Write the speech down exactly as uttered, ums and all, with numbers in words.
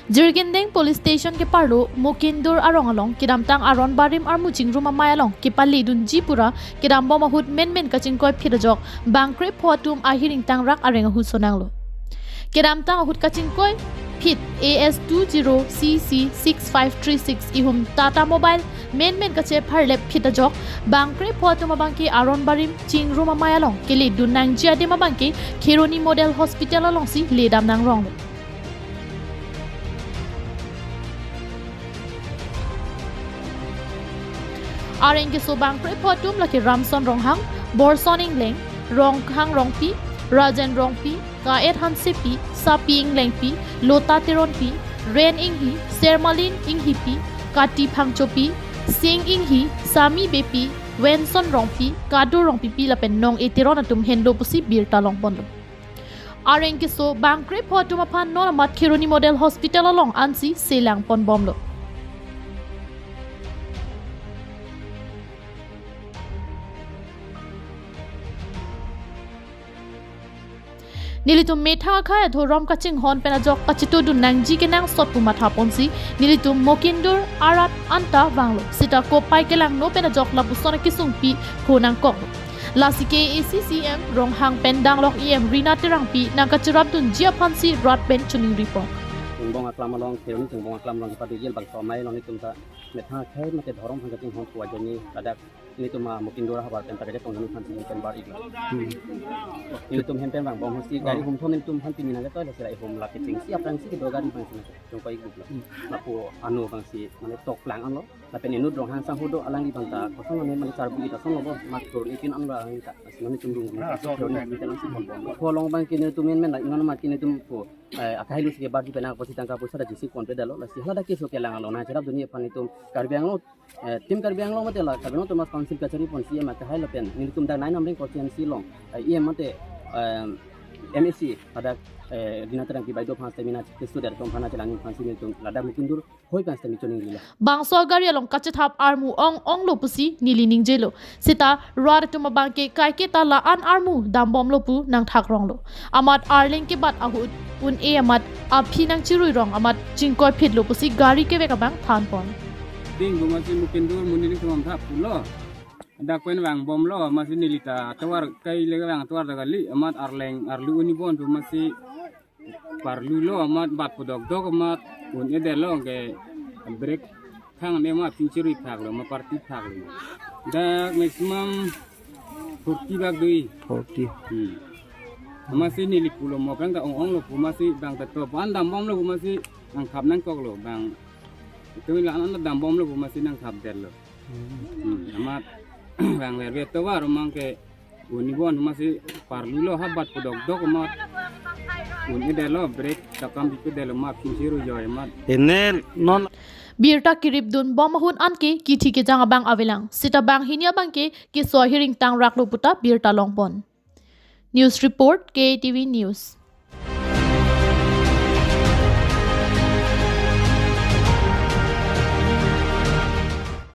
Jirikindeng Police Station keparlo Mukindur arong along kedamtang aron barim armu chingrum amei along kepaledunji pura kedambom ahut menmen kachingkoi phit ajok bang krepho atum ahir ingtangrak areng ahu sonanglo. Kedamtang ahut kachingkoi phit A S two zero C C six five three six ihum Tata Mobile menmen kachepharlep phit ajok bang krepho atum abangke aron barim chingrum amei along keledun nangji adim abangke Kheroni Model Hospital alongsi ledam nangronglo. Areng keso bang krepho atum lake Ramson Ronghang, Borson Engleng, Ronghang Rongpi, Rajen Rongpi, Kaet Hansepi, Sapi Englengpi, Lota Teronpi, Ren Inghi, Sermalin Inghipi, Kati Phangchopi, Sing Inghi, Sami Beypi, Wenson Rongpi, Kado Rongpipi lapen Nong-e Teron atum henlo pusi birta longponlo. Areng keso bang krepho atum aphan non amat Kheroni Model Hospital along ansi selangponbomlo. Nelitum methang akhei adhorom kachinghon pen ajok kachetudun nangji kenangsot pu mathaponsi nelitum Mukindur arat anta vanglo. Seta kopai kelangno pen ajok lapuson akesung pi ko nangkoklo. Lasi K A A C C M Ronghang pen danglok E M Rina Terangpi nangkachirapdunji aphansi rat pen choningripon. Chingbong aklam along, Kheroni chingbong aklam along kepaduji labangso amei along nelitum ta methang akhei mate dhorom aphan kachinghon pu ajoine ladak nelitum a Mukindur ahavar pen ta kejapon nelitum aphansi pen bar-iklo. Hmm. Nelitum hem pen vangbom ahutsi gari humthom nelitum aphan pini nangketoi lasi la ihum lake chingsi aphrangsi kedo gari abangsi nangkechongkoi-iklo. Hmm. Lapu ano abangsi mane tokplang anlo. Lapen inut Ronghang sangho do alangli abang ta kosong ane mane charbu ita song lo bo mat tur itin anlo alangli ta. Lasi nelitum dung. Ah, so, Kheroni so. Hospital alongsi ponbom. Pho along abangke nelitum menmen la ingan mat ke nelitum pho, eh, akahelo si kebarji pen apotsi tangka poisa ta jisi ponpe detlo. Lasi hala dak keso kelang along nangcherapdunji aphan nelitum Karbi Anglong, eh, Team Karbi Anglong mate la Karbi Anglong Autonomous Council kachariponsi E M akahai lapen nelitum dak nine Amreng constituency along, eh, E M mate, eh, M A C ladak, eh, Rina Terangpi baideo aphan stamina keso der atum aphan chelang aphansi nelitum ladak Mukindur hoi aphan stamina choningrilo. Bangso gari along kachethap armu ong-onglo pusi neli ningjelo. Seta rat atum abangke kaiketa la-an armu dambomlo pu nangthakronglo. Amat arleng kebat ahut un-e amat aphi nangchiruirong amat chingkoi phitlo pusi gari kevek abang thanpon. Ding bu masi Mukindur monit atum thap pulo. Dak pen vangbomlo masi neli ta tovar kai le vang tovar ta kali amat arleng arlu un-e bon tu masi parlulo amat bat pudokdok amat un-e detlo ke brake thang ne ma phinchirui phaklo ma party phaklo. Dak maximum forty bak dui. Forty. Hmm. Masi neli pulo mo peng ta ong-onglo pu masi bang ta to pan dambomlo pu masi nangkhap nangkoklo bang. Itu la an dambomlo pu masi nangkhap detlo. Hmm. Hmm. Amat bang verve tovar mang ke un-e bon masi parlulo ha bat pudokdok amat un-e detlo brake takam bipe detlo ma phinchirui joi amat. Ene non. Birta kiripdunbom ahut anke kithi kejang abang avelang. Seta banghini abangke keso ahir ingtangraklo puta birta longpon. News report, K A T V News.